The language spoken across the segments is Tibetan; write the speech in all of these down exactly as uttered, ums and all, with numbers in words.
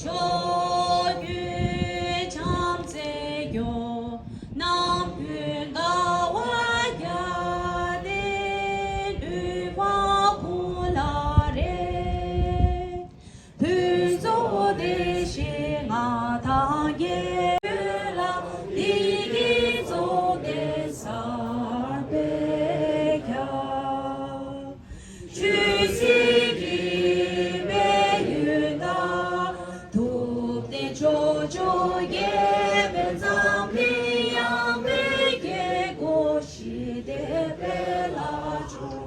ཕྱོགས་ཀུན་བྱམས་བརྩེས་སྐྱོང་། རྣམ་ཀུན་དགའ་བ་རྒྱས་ཏེ། ལུས་འཕགས་བུ་ལ་རེ། ཕུན་ཚོགས་བདེ་གཤེགས་མངའ་ཐང་རྒྱས། ལ་བདེ་སྐྱིད་རྫོགས་ཏེ་གསར་པའི་ཁྱབ། ཆོས་སྲིད་ཀྱི་སྤེལ་ཡུལ་དང་། ཐུབ་བསྟན་ཕྱོགས་བཅུར་རྒྱས་པའི་འཛམ་གླིང་ཡངས་པའི་རྒྱལ་སྒོ་ཞི་བདེ་སྤེལ་ལ་སྤྱོད།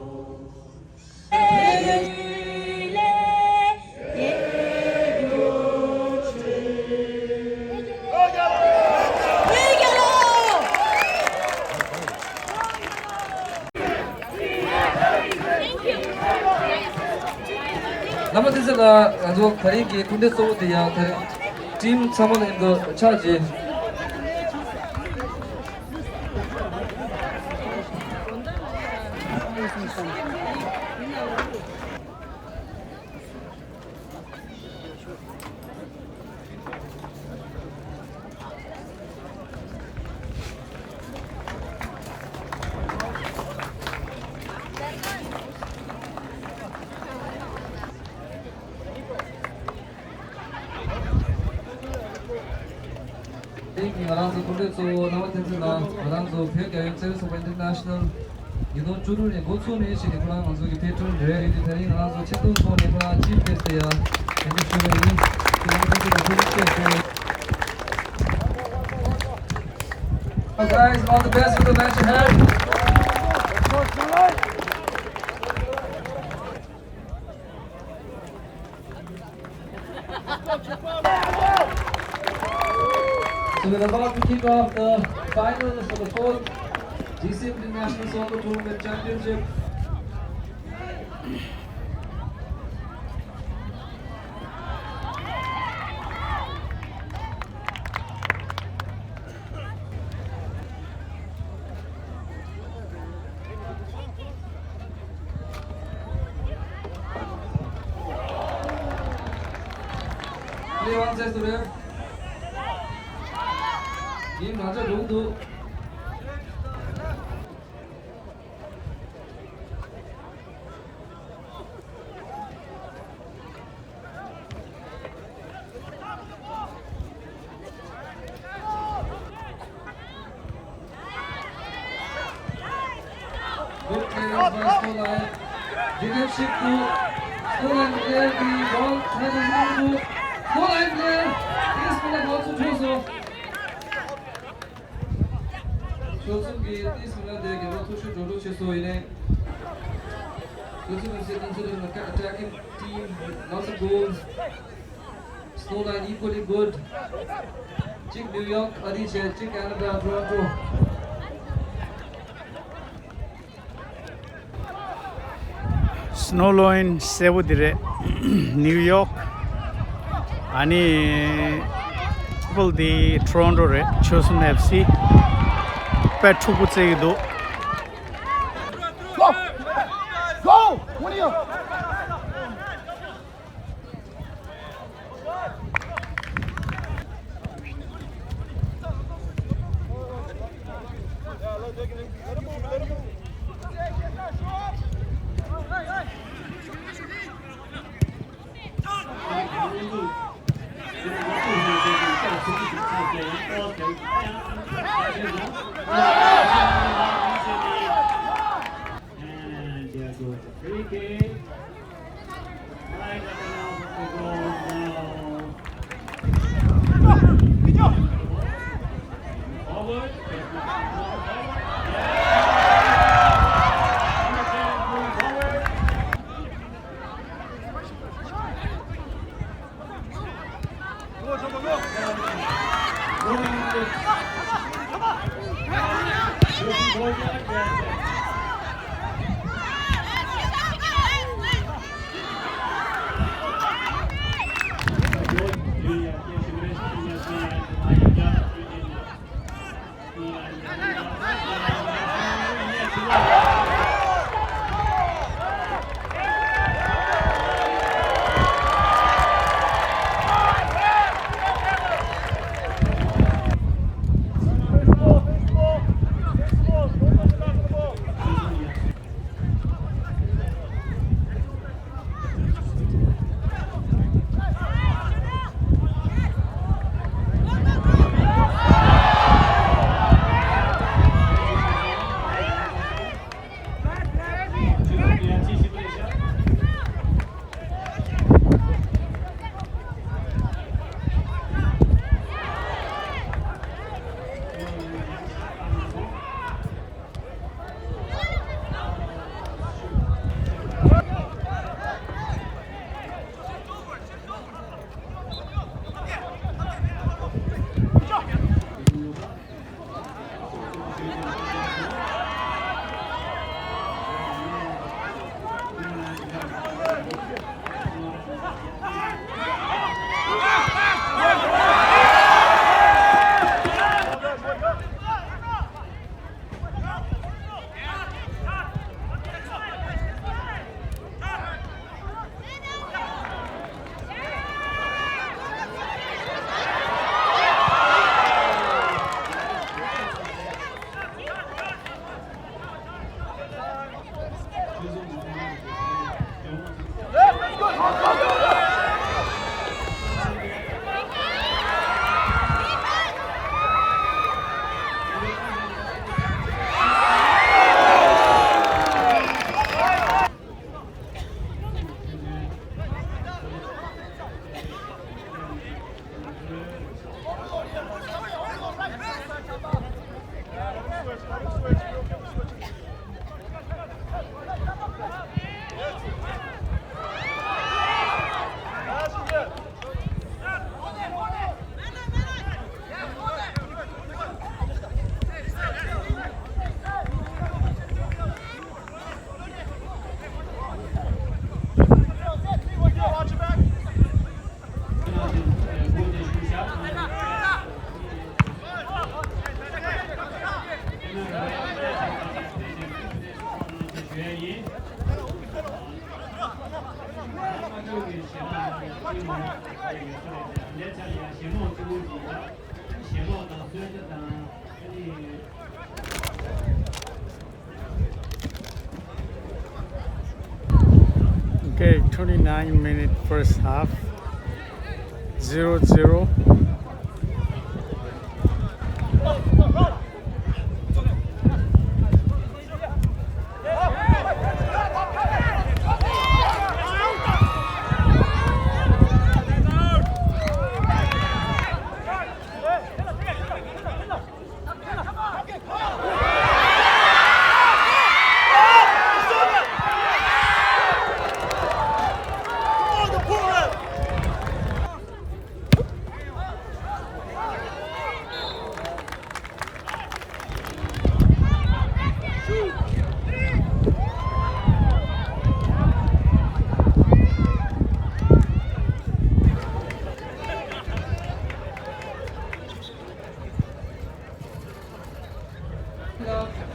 རྣམ་པ་ཚོ་ལ་ང་ཚོ་ད་རིང་གི་སྐུ་མགྲོན་གཙོ་བོ་དེ་ཡང་ད་རིང་ཊིམ་ཚང་མ་ལ་མཉམ་དུ་ཕྱག་བྱེད། དེ་ཡིན་ང་རང་ཚོ་སྐུ་མགྲོན་གཙོ་བོ་རྣམ་པ་ཚོ་ལ་ང་རང་ཚོ་བོད་རྒྱལ་ཡོངས་རྩེད་རིགས་ཚོགས་པ་ཨིན་ཊར་ནེ་ཤ་ནལ་ཉིས་སྟོང་བཅུ་དྲུག་ནས་འགོ་ཚུགས་ནས་བྱས་ནས་ཁོ་རང་ང་ཚོ་གི་ཕེ་ཊོན་རེད། དེ་ད་རིང་ང་རང་ཚོ་ཆེད་དུ་ཐོག་ནས་ཁོ་རང་ཅིབ་ཕེ་སི་ཡ་དེ་འདྲ་ཞུ་བ་ཡིན། ཁྱེད་རང་ཚོ་ལ་ཐུགས་རྗེ་ཆེ་ཞུ། Guys, all the best for the match ahead. So we're about to kick off the finals for the fourth G C M International Soccer Tournament Championship. ལས་དབང་ཚད་སུ་རེད། ཡིན་ང་ཚོ་རུང་འདུག Good clearance by Snow Lion. Didn't shift to Snow Lion player, the ball has a move to Snow Lion player. This minute also shows off. ཆོལ་གསུམ་གྱིས་ཏིས་མི་ལ་དེ་རྒྱལ་བ་ཐུགས་ཤུགས་འགྲོ་འགྲོ་བྱེད་སོ་ཡིན་ནས། ཆོལ་གསུམ་ཨེཕ་སི་ཏང་སི་ལིང་ཨ་ཊེ་ཀིང་ཊིམ། Lots of goals. Snow Lion equally good. གཅིག་ནིའུ་ཡོག་ཨ་རི་བྱས། གཅིག་ཁེ་ན་ཌ་ཊོ་རོན་ཊོ། སྣོ་ལོ་ཡིན་སེར་པོ་འདི་རེད། ནིའུ་ཡོག་ཨ་ནི་ཊི་རི་པལ་ཌི་ཊོ་རོན་ཊོ་རེད། ཆོལ་གསུམ་ཨེཕ་སི། དཔེ་འཁྲུག་པོ་རྩེ་གི་འདུག Go! Go! What are you? And there goes the free kick. Right at the mouth of the goal now. Forward. Forward. ལས་ཚར་ཡ་ཞེ་མོག་གཅིག་པོ་ཞིག་ཡ། ཞེ་མོག་དང་གསོལ་ཇ་དང་ཨ་ནི། Okay, twenty-nine minute first half, zero zero.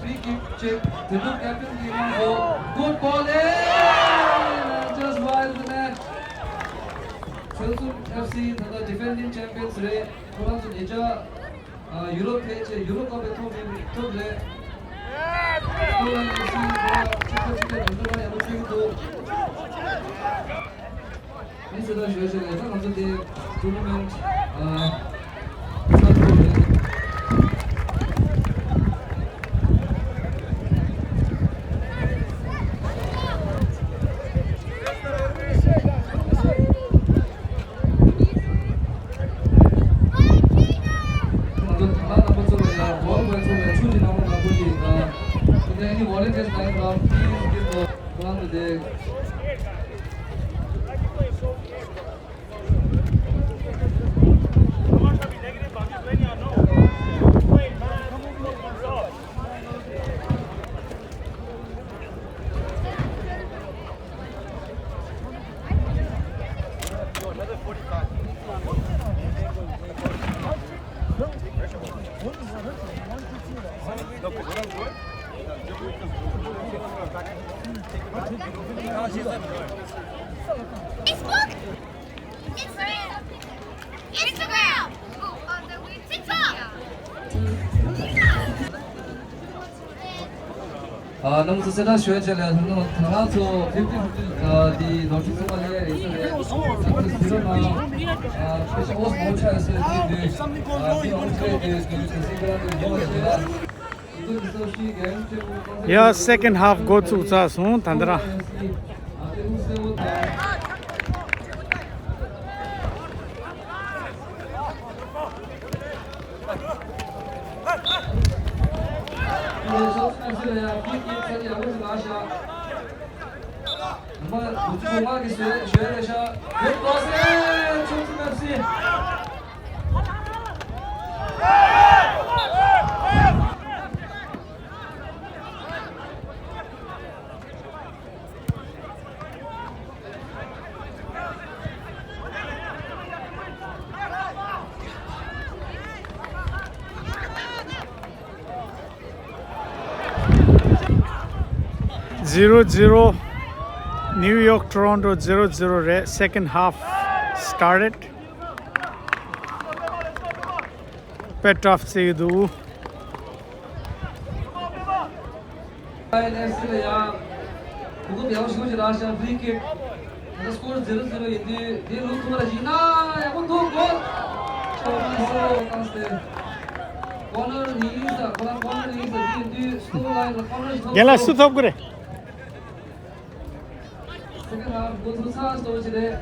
Free kick ཅིག་དེ་ཚོ་captain གྱིས་གནང་སོང་། Good ball in! Just wide the net. ཆོལ་གསུམ་ཨེཕ་སི་ད་ལྟ་defending champions རེད། ཁོ་རང་ཚོ་ཉེ་ཆར་ཡུ་རོབ་ཕེབས་བྱས་ཡུ་རོབ་ཀབ་པའི་ཐོག་ནས་ཐོབ་རེད། ཁོ་རང་ཨེཕ་སི་ཁོ་རང་ཆེ་ཁ་ཆེ་ཁ་དོན་དུ་རང་ཡག་པོ་ཆགས་ཀྱི་འདུག་ཨ་ནི་ཟེར་ན་ཞོལ་ཞིག་ལས་ད་ང་ཚོ་དེ་tournament ཨ་ཚར་ཐུབ་རེད། ང་ཚོ་ད་ལྟ་རྣམ་པ་ཚོ་ལ་ཡང་གོ་བ་ཚོ་ལ་ཆུ་ཞིག་གནང་བ་ང་ཚོ་གི་ཨ་དེ་ནས་ཨ་ནི་volunteers ལ་ཡང་please give the one to the Instagram. ཨ་རྣམ་པ་ཚོ་གསལ་བསྒྲགས་ཞུ་ཡ་ཆེད་ལ་ད་ང་ཚོ་fifty fifty ཨ་དེ་ནོར་ཤུགས་གསུམ་པ་ལ་ཡ་རེད་ས་རེད། ཨ་ཚོ་ཟི་རོ་ན་ཨ་སྤེ་ཤལ་ཨོ་སི་མོ་ཆ་ཡ་སེ་དེ་དུས་ཨ་དེ་ཨོ་སི་ཀྲེ་དེ་དུས་དེ་སི་ཀ་ར་དེ་ཡོང་བ་ཆེད་ལ། ཡ་second half འགོ་བཙུགས་ཚར་སོང་ད་ལྟ་ར། Zero zero. New York Toronto zero zero རེད། Second half started. དཔེ་tough བྱེད་ཀྱི་འདུག་ཨའི་ཨེན་ཨེཕ་སི་ལ་ཡང་གོ་སྐབས་ཡག་པོ་ཞེ་པོ་ཅིག་རག་ཤག free kick ད་ལྟ་score zero zero ཡིན་དུས་འདི་བླུག་ཐུབ་པ་ཞིག་ན་ཡག་པོ་འདུག goal ཆོག་མ་སོང་བཏང་སྟེ། corner ཡིན་ས་ཁོ་རང་corner ཡིན་ས་འདི་ཡིན་དུས་score line ལ་corner ཞིག་ཐོབ་རྒན་ལགས་སུ་ཐོབ་ཀྱི་རེད། Second half འགོ་ཚུགས་ཚར་སོང་ཞིག་རེད།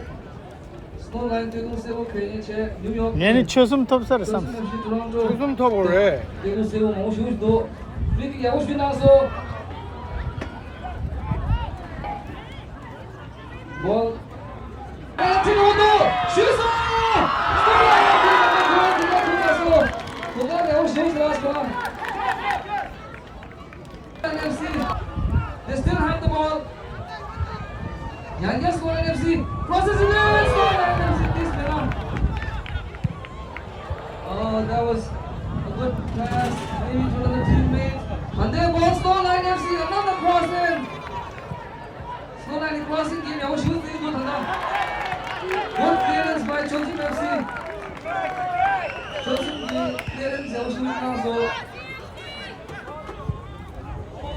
Score line སྟོད་ཐུང་སེར་པོ་ཕེབས་མཁན་བྱས་ནིའུ་ཡོག་ངས་ནི་ཆོལ་གསུམ་ཐོབ་ས་རེད་བསམ། ཆོལ་གསུམ་ཐོབ་དགོས་རེད། སྟོད་ཐུང་སེར་པོ་མང་པོ་ཞིག་འདུག free kick ཡག་པོ་ཞིག་གནང་སོང་། goal ཨ་ཐིག་འོང་དུ་ཞུས་སོང་། སྟོད་ལ་ཡང་ཐིག་འོང་དུ་གོ་ཡང་ཐིག་ལ་ཐུག་ཚར་སོང་། གོ་སྐབས་ཡག་པོ་ཞིག་རག་སོང་། N F C, they still have the ball. Youngest for N F C, crosses it in, score N F C, please, Venom. Oh, that was a good pass, maybe to another teammate. And then ball score N F C, another cross in. Score line crossing game, ཡག་པོ་ཞིག་བརྩིས་འདུག་ད་ལྟ། Good clearance by Chol གནང་སོང་།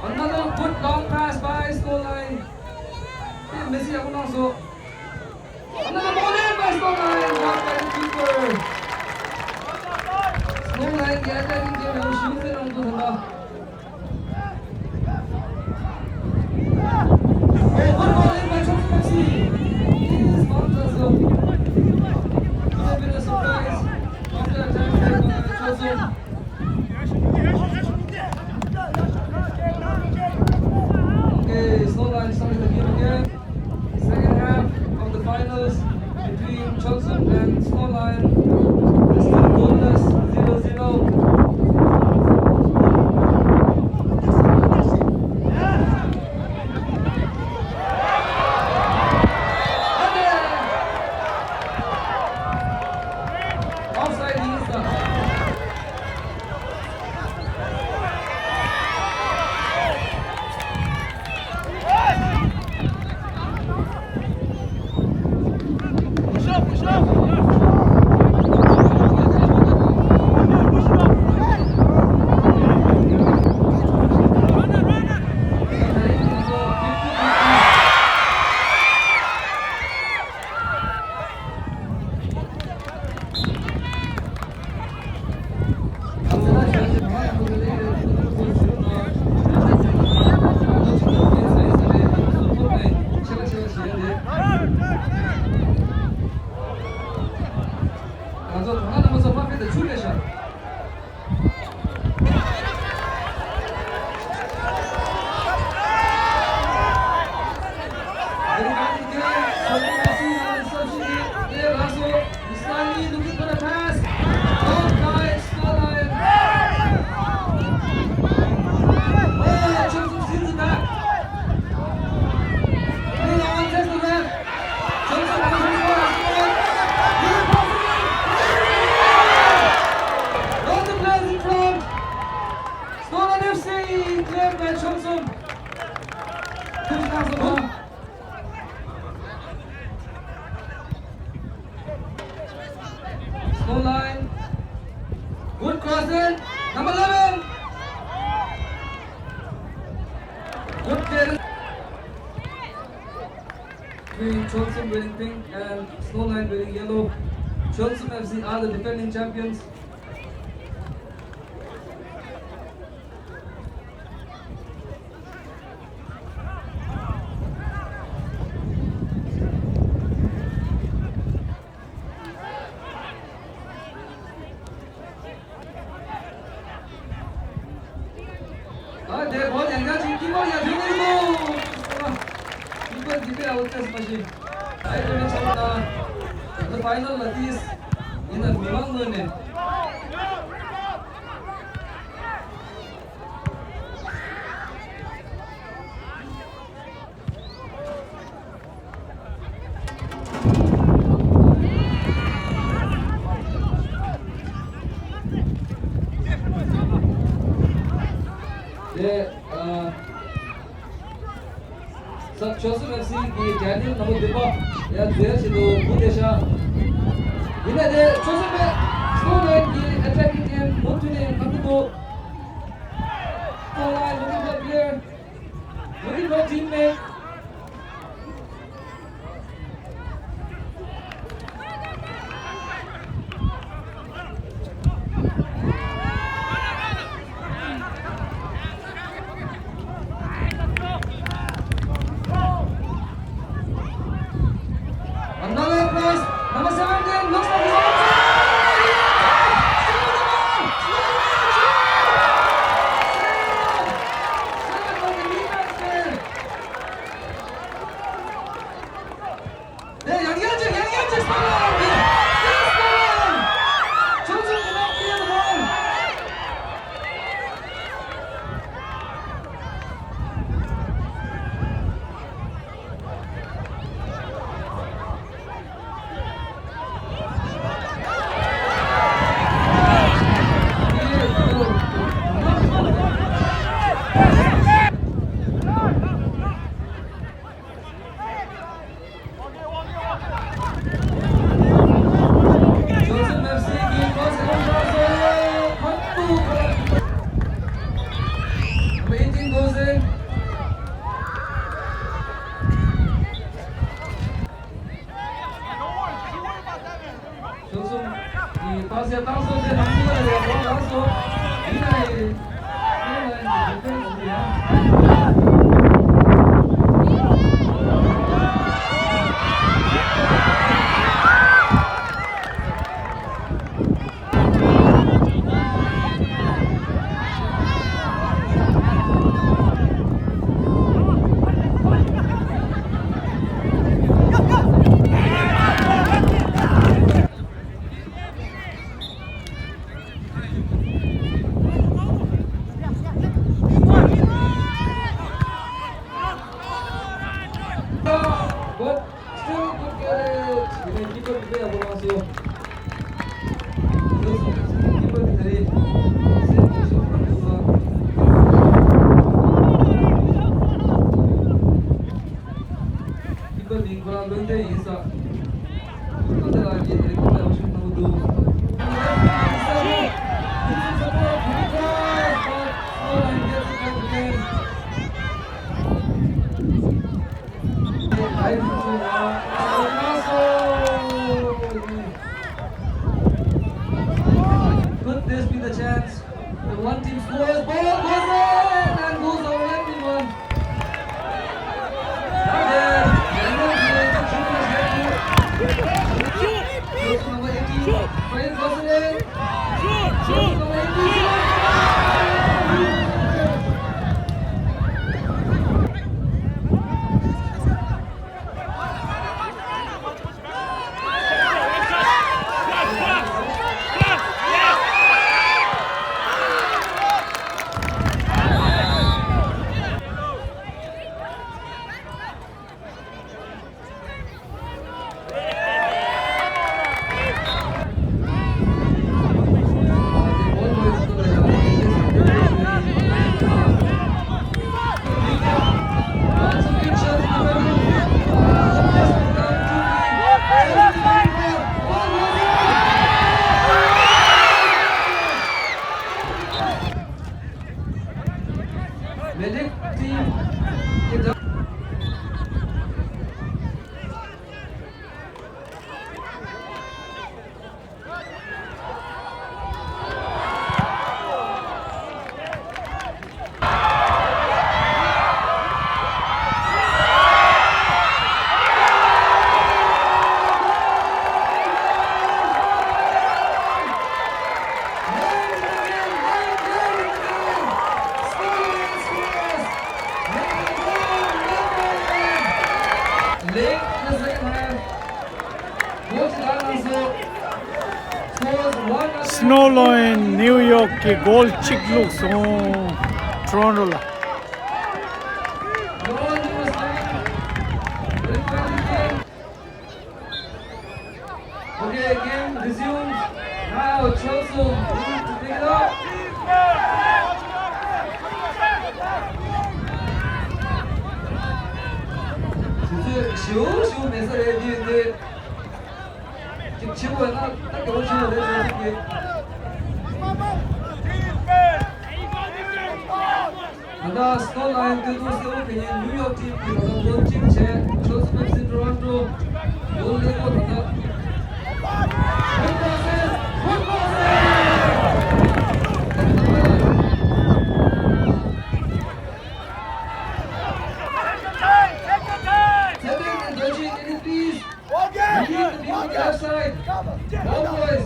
Another good long pass by Snow Lion. དེ་མི་སི་ཡག་པོ་གནང་སོང་། Another ball in by Snow Lion, blocked by the keeper. Snow Lion གི་ཨེ་ཊེག་གི་གེམ་ཡང་ཞུ་ཚེ་རང་དུ་ཐོན་པ། Oh, good ball in by Chosun F C. It is Mount Chosun. Could have been a surprise. Counter attack by Chosun. Okay, Snow Lion starting the game again. Second half of the finals between Chosun and Snow Lion is still goalless, zero zero. Offside, he is the ང་ཚོ་གང་ལ་མ་སོང་ཕ་ཕེ་དང་ཆུ་ལས་ཤར། Very good again. Sorry, Messi, and Messi, they are also Islami looking for a pass. Don't try, it's not Ryan. Oh, Joseph steals it back. Hey, on, test the ref. All the players in front. Snow Lion F C cleared by Chosun. Snow Lion. Good cross in. Number eleven. Good clearance. Between Chosun wearing pink and Snow Lion wearing yellow. Chosun F C are the defending champions. ཨ་དེ་བོ་ཡང་ཡང་ཅིག་ཀི་པར་ཡང་ཐོན་ནས་ལོ། ཀི་པར་འདི་པའི་ཨའུ་ཊི་མ་ཤེས། ཨའི་ཀོན་ཆགས་ན། ད་ཕའི་ནལ་ལ་ཏིས། ཡིན་ན་མི་མང་ངོས་ནས། དེ་ཨ་ས་ཆོས་སྲིད་ལས་སྲིད་ཀྱི་རྒྱལ་ནི་ནང་མོ་འདི་པ་ཡ་མཛེས་བྱེད་དུ་བུ་དེ་ཤ། ཡིན་ན་དེ་ཆོས་སྲིད་པའི་སྟོང་ལས་ཀྱི་ཨེ་ཊེག་གི་གེམ་མུ་མཐུད་ནས་གནང་གི་འདུག Snow Lion looking for player. Looking for teammate. Another pass. Number seventeen looks like he's on fire. Yes! Seven, seven, seven, seven. Seven, seven on the defense there. ཏང་སེ་ཏང་སོ་ཟེར་ནང་མི་ལ་ཡ་ལོ་ལ་སོ་ཡིན་ན་ཡི་ཡིན་ན་ཡི་ཡིན་ན་ཡི། Good. Still good carry. Keeper དཔེ་ཡག་པོ་བླངས་སོང་། ཁྱིམ་པ་ནི་ཁོ་རང་བློ་འདོད་ཡིན་ས། ཁོ་དེ་ལ་ངས་དེ་ཁོ་ལ་ཡག་ཤོས་གནང་གི་འདུག Could this be the chance? The one team scores, ball goes in and goes over everyone. Number eighteen, Farid goes in. Number eighteen. Medic team. Late in the second half. Snow Loin New York གི་གོལ་གཅིག་བླུགས་སོང་། Toronto ལ། Okay, game resumes. Now Chelsea need to pick it up. ཞིའུ་ཞིའུ་མེད་ས་རེད་འདི་འདི། ཅིག་ཆེ་བོ་ཡིན་ན་ད་གལ་པོ་ཆེ་བོ་རེད་ཟེར་གྱི། ད་ལྟ་Snow Loin སྐྱོ་སྡུག་གསལ་པོ་ག་ཡིན། New York team གྱིས་ད་ལྟ་གོལ་གཅིག་བྱས། Chelsea Pepsi Toronto གོལ་ཀླད་ཀོར་ད་ལྟ། Take your time. Take your time. Take your time. Take your time. Please. Release the people on the left side. Go, boys.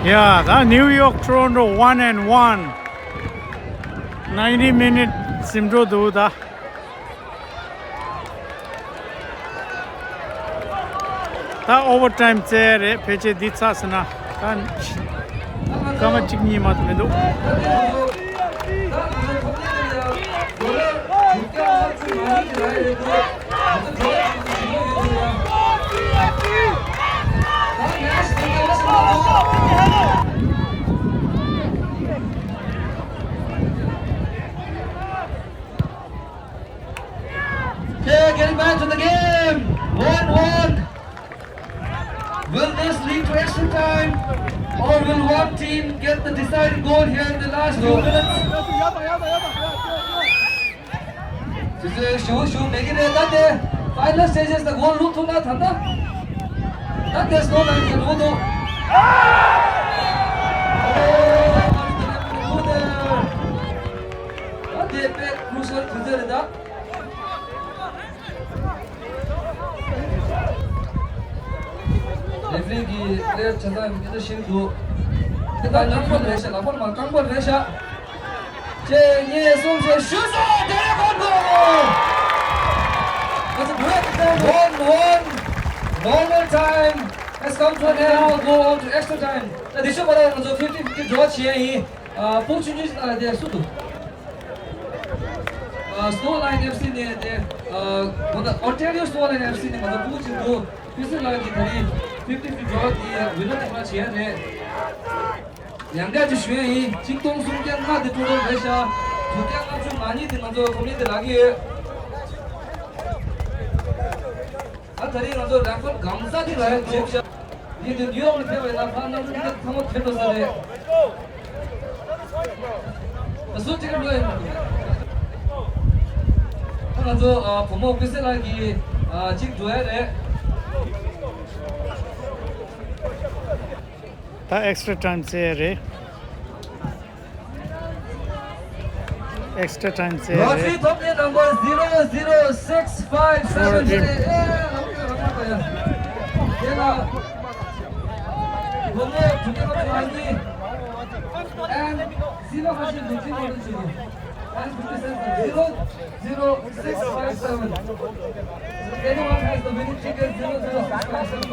Yeah, the New York Toronto one and one. Ninety minute ཟིན་འགྲོ་འདུག་ད། ད་ཨོ་ཝར་ཊའིམ་རྩེ་རེད། ཕལ་ཆེར་འདི་ཚར་སོང་ན་ད་སྐར་མ་གཅིག་གཉིས་མ་གཏོགས་མི་འདུག Okay, getting back to the game. One one. Will this lead to extra time? Or will one team get the deciding goal here in the last few minutes? དུས་ཚོད་ཞུ་ཞུ་མེད་ཀྱི་རེད། ད་དེ་final stages ད་goal ལུག་ཐུབ་ན་ད་ད། ད་དེ་score line གི་ལུག་འདུག་ད་དེ་དཔེ་crucial དུས་ཚོད་རེད་ད། Referee གིས་player ཆ་ཚང་མི་འདྲ་ཞིག་འདུག་དེ་ད་རྐང་པ་རེད་ཤག་ལག་པ་མ་རྐང་པ་རེད་ཤག་གཅིག་གཉིས་གསུམ་བཞི་ཞུ་སོང་། དེ་རེད་ཁོང་ཚོ། That's a great attempt. One one. Normal time has come to an end. Now go on to extra time. ད་དེ་ཤོད་པ་ལ་ང་ཚོ་fifty fifty draw བྱེད་ཡ་ཡིན། ཨ། སྤུ་གུ་ཆུང་ཆུང་ཞིག་ལ་དེ་སུ་འདུག་ཨ། Snow Line F C ནས་དེ། ཨ། ང་ཚོ་Ontario Snow Line F C ནས་ང་ཚོ་སྤུ་གུ་ཆུང་འདུག་ཀུན་གསལ་ལགས་ཀྱིས་ད་རིང་fifty fifty draw གི་winner དེ་མ་བྱས་རེད། ཡང་བསྐྱར་ཅིག་ཞུ་ཡ་ཡིན། ཆིག་སྟོང་སུམ་བརྒྱ་ལྔ་དེ་total རེད་ཤག་དྲུག་བརྒྱ་ལྔ་བཅུ་ང་གཉིས་དེ་ང་ཚོ་ཁོ་མིན་དེ་རག་གི་ཡོད། ཨ། ད་རིང་ང་ཚོ་raffle གང་ས་དེ་རག་ཡོད་ཤག་ཡིན་དུས་New York ལ་ཕེབས་པ་ཡིན་ན་ཕར་གནམ་གྲུ་ཐང་མ་ཁྱེར་འགྲོ་ས་རེད། ད་སུ་གཅིག་འགྲོ་ཡིན། ད་ང་ཚོ། ཨ། བུ་མོ་ཀུན་གསལ་ལགས་ཀྱིས། ཨ། གཅིག་འགྲོ་ཡ་རེད། ད་extra time རྩེ་རེད། Extra time རྩེ་རེད། Lottery ཐོབ་མཁན་number zero zero six five seven. Sorry. ཨེ། ལག་པ་ཡ། དེ་ལ་བུ་མོ་དྲུག་བརྒྱ་ལྔ་བཅུ་ང་གཉིས། And zero ཁ་ཤས་འདུག་ཅི་མ་འདུག་ཅི་འདུག And fifty cents. Zero zero six five seven. Anyone has the winning ticket zero zero six five seven?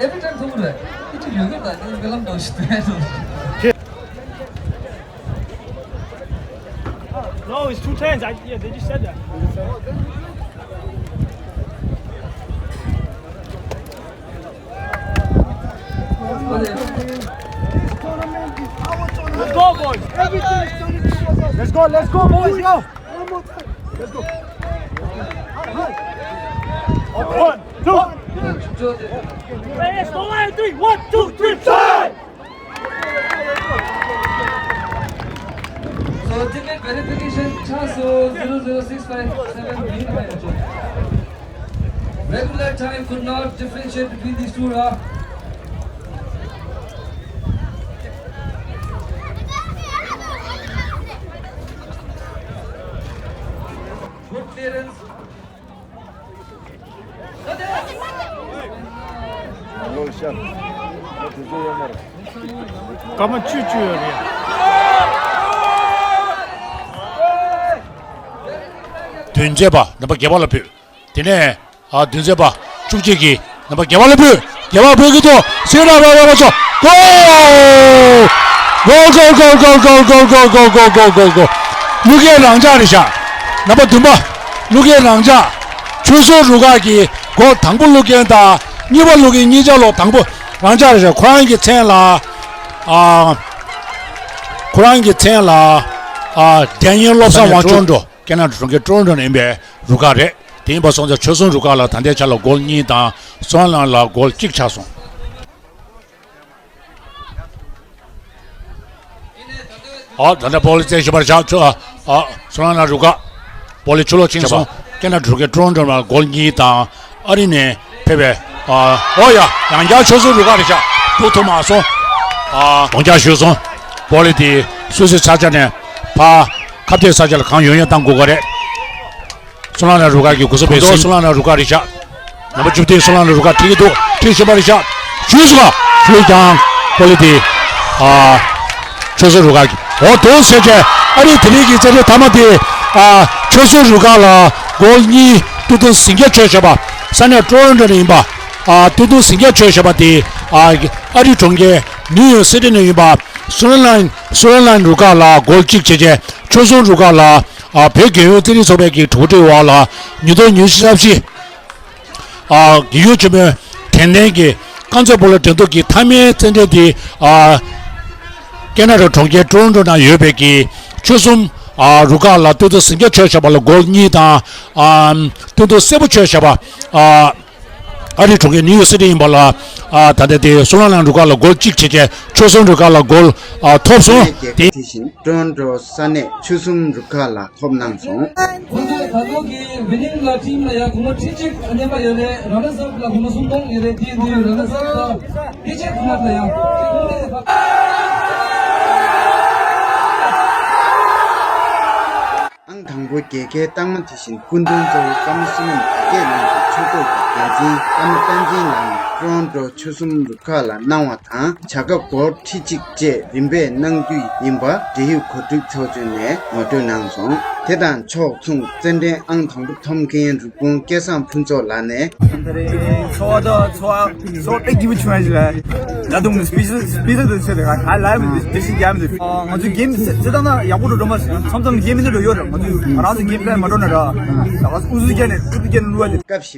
Every time someone, it's a yoga that is film does. No, it's two tens. I, yeah, they just said that. Let's go, boys. Let's go, let's go, boys, go. One, two. Hey, let's go, one, three. One, two, three, shot. So ticket verification chance, so zero zero six five seven win. Regular time could not differentiate between these two, huh? Good clearance. སྐར་མ་བཅུ་བཅུ་ཡོད་རེད། དོན་བྱེད་པ་རྣམ་པ་བརྒྱད་པ་ལ་ཕུལ། དེ་ནས་ཨ་འདུན་ཚན་པ་བཅུ་གཅིག་གིས་རྣམ་པ་རྒྱལ་བ་ལ་ཕུལ། རྒྱལ་བ་ཕུལ་གྱི་འདུག་སེང་ལྡེང་ར་བ་ར་བ་ཚོ་གོལ། གོལ་གོལ་གོལ་གོལ་གོལ་གོལ་གོལ་གོལ་གོལ་གོལ་གོལ། བླུག་མཁན་རང་འཇགས་རེད་ཤག་རྣམ་པ་བདུན་པ། བླུག་མཁན་རང་འཇགས། ཆོལ་གསུམ་རུ་ཁག་གིས་གོལ་དང་པོ་བླུག་མཁན་དང་གཉིས་པ་བླུག་མཁན་གཉིས་ཆ་ལོ་དང་པོ་རང་འཇགས་རེད་ཤག་ཁོ་རང་གི་མཚན་ལ་ཨ་ཁོ་རང་གི་མཚན་ལ་ཨ་རྒྱལ་ཡོངས་བློ་བཟང་དབང་ཕྱུག་ཀེ་ན་ཌ་གྲོང་ཁྱེར་ཊོ་རོན་ཊོ་ནས་ཡིན་པའི་རུ་ཁག་རེད། དེ་ཡིན་པ་སོང་ཙང་ཆོལ་གསུམ་རུ་ཁག་ལ་ད་ལྟའི་ཆ་ལ་གོལ་གཉིས་དང་སོང་ལམ་ལ་གོལ་གཅིག་ཆགས་སོང་། ཨོ་ད་ལྟ་པོ་ལི་རྩེད་ཞུ་བར་བཞག་ཆོ་ཨ་སོང་ལམ་ལ་རུ་ཁག་པོ་ལི་ཆུ་ལོག་ཕྱིན་སོང་། ཀེ་ན་ཌ་གྲོང་ཁྱེར་ཊོ་རོན་ཊོ་ལ་གོལ་གཉིས་དང་ཨ་རི་ནས་ཕེབས་པའི་ཨོ་ཡ་ཡང་བསྐྱར་ཆོལ་གསུམ་རུ་ཁག་རེད་ཤག་ཐུག་ཐུབ་མ་སོང་། ཨ་རྡོག་རྒྱག་ཞུས་སོང་། པོ་ལི་དེ་སུད་སི་ས་ཆ་ནས་ཕ་ཁ་གཏད་ས་ཆ་ལ་གང་ཡོང་ཡོང་བཏང་དགོས་ཀ་རེད། སོང་ལམ་ལ་རུ་ཁག་གི་གོ་ས་སྤེལ་སོང་། སོང་ལམ་ལ་རུ་ཁག་རེད་ཤག་རྣམ་པ་བཅུ་བདུན་སོང་ལམ་ལ་རུ་ཁག་ཁྲིད་ཀྱི་འདུག་ཁྲིད་བཞིན་པ་རེད་ཤག་ཞུས་སོང་། ཞུས་ཀྱང་པོ་ལི་དེ་ཨ་ཆོལ་གསུམ་རུ་ཁག་གི་འོ་དོ་ཟེར་བྱས་ཨ་རིའི་དེ་རིང་གི་རྩེད་འགྲན་མཐའ་མ་དེ་ཨ་ཆོལ་གསུམ་རུ་ཁག་ལ་གོལ་གཉིས་སྟོང་དང་ཟིང་སྐྱ་ཆོས་བྱ་བ་ས་གནས་ཊོ་རོན་ཊོ་ནས་ཡིན་པ་ཨ་སྟོང་དང་ཟིང་སྐྱ་ཆོས་བྱ་བ་དེ་ཨ་ཨ་རིའི་གྲོང་ཁྱེར་ནིའུ་ཡོག་སི་ཊི་ནས་ཡིན་པ་སོང་ལམ་སོང་ལམ་རུ་ཁག་ལ་གོལ་གཅིག་བྱས་བྱས་ཆོལ་གསུམ་རུ་ཁག་ལ་ཨ་བོད་རྒྱལ་ཡོངས་རྩེད་རིགས་ཚོགས་པའི་གི་གྲོས་འགོ་འོག་ལ་ཉིས་སྟོང་ཉི་ཤུ་རྩ་བཞི། ཨ་རྒྱལ་ཡོངས་ཆེན་མོའི་དྲན་རྟེན་གྱི་རྐང་རྩེད་སྤོ་ལོ་འགྲན་བསྡུར་གྱི་མཐའ་མའི་རྩེད་འགྲན་དེ་ཨ་ཀེ་ན་ཌ་གྲོང་ཁྱེར་ཊོ་རོན་ཊོ་ནང་ཡོད་པའི་གི་ཆོལ་གསུམ་ཨ་རུ་ཁག་ལ་སྟོང་དང་ཟིང་སྐྱ་ཆོས་བྱ་བ་ལ་གོལ་གཉིས་དང་ཨ་སྟོང་དང་སེར་པོ་ཆོས་བྱ་བ་ཨ་ཨ་རིའི་གྲོང་ཁྱེར་ནིའུ་ཡོག་སི་ཊི་ཡིན་པ་ལ་ཨ་ད་ལྟ་དེ་སོང་ལམ་རུ་ཁག་ལ་གོལ་གཅིག་བྱས་བྱས་ཆོལ་གསུམ་རུ་ཁག་ལ་གོལ་ཨ་ཐོབ་སོང་། དེ་བཞིན་ཊོ་རོན་ཊོ་ས་གནས་ཆོལ་གསུམ་རུ་ཁག་ལ་ཐོབ་གནང་སོང་། ཁོང་ཚོས་ད་ལྟོ་གི་ཝི་ནིང་ལ་ཊིམ་ལ་ཡ་སྒོར་མོ་ཁྲི་གཅིག་གནས་པ་ཡོད་རེད། ར་ན་སབ་ལ་སྒོར་མོ་སུམ་སྟོང་ཡོད་རེད། དེ་འདི་ར་ན་སབ་ལ་དེ་ཆེད་དུ་ལ་ཡ་ཨང་དང་པོ་རྒྱལ་ཁའི་རྟགས་མ་དེ་བཞིན་སྐུ་མདུན་གཙོ་བོ་ཀརྨ་བསོད་ནམས་དར་རྒྱས་གླིང་གི་ཆོས་ཚོགས་ཀྱི་འགན་འཛིན་ཀརྨ་བསྟན་འཛིན་ལགས་ནས་ཊོ་རོན་ཊོ་ཆོལ་གསུམ་རུ་ཁག་ལ་གནང་བ་དང་། བྱ་དགའ་སྒོར་ཁྲི་གཅིག་བཅས་རིམ་པས་གནང་རྒྱུ་ཡིན་པ་འབྲེལ་ཡོད་གོ་སྒྲིག་ཚོགས་ཆུང་ནས་ངོ་སྤྲོད་གནང་སོང་། དེ་དང་ཕྱོགས་མཚུངས་རྩེད་འགྲན་ཨང་དང་པོ་ཐོབ་མཁན་རུ་དཔུང་སྐལ་བཟང་ཕུན་ཚོགས་ལགས་ནས། ཚོར་བ་དང་ཚོར་བ་ཚོར་བ་དཔེ་སྐྱིད་པོ་བྱུང་ཡ་ཞིག་རེད། ད་དུང་སྤི་སི་སྤི་སི་དུ་ཚེ་དེ་ག་ལ་ལ་བི་དེ་ཤི་རྒྱ་མི་དུ། ང་ཚོའི་གེམ་རྩེད་སྟངས་ཡག་པོ་འགྲོ་འགྲོ་མ་སོང་། མཚམས་མཚམས་གེམ་མི་འདྲ་འགྲོ་ཡོད་རེད། ང་ཚོས་ང་རང་ཚོའི་གེམ་པི་ལེན་མ་འགྲོ་ན་ར། ད་ག་ཨུ་ཚུགས་བརྒྱབ་ནས་ཨུ་ཚུགས་བརྒྱབ་ནས་བླུ་བ་དེ། སྐབས་ཤིག